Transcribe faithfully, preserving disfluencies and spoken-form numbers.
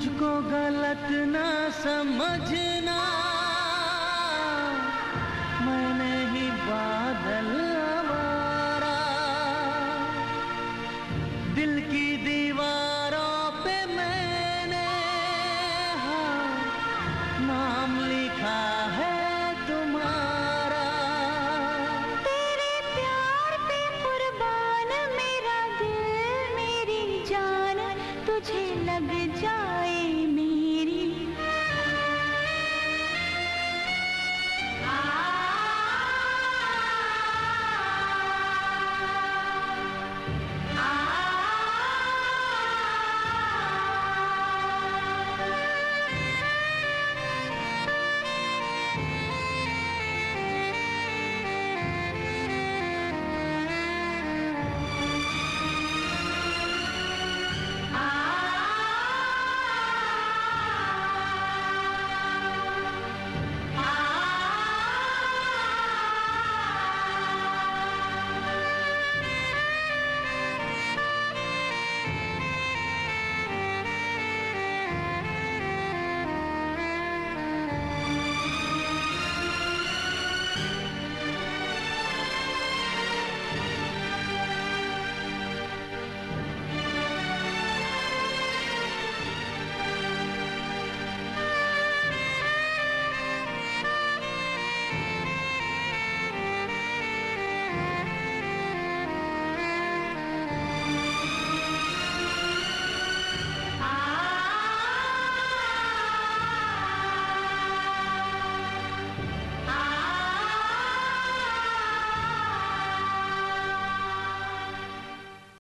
को गलत ना समझना, मैं नहीं बादल आवारा। दिल की दीवारों पे मैंने, हाँ, नाम लिखा है तुम्हारा। तेरे प्यार पे कुर्बान मेरा दिल, मेरी जान तुझे लग जाए।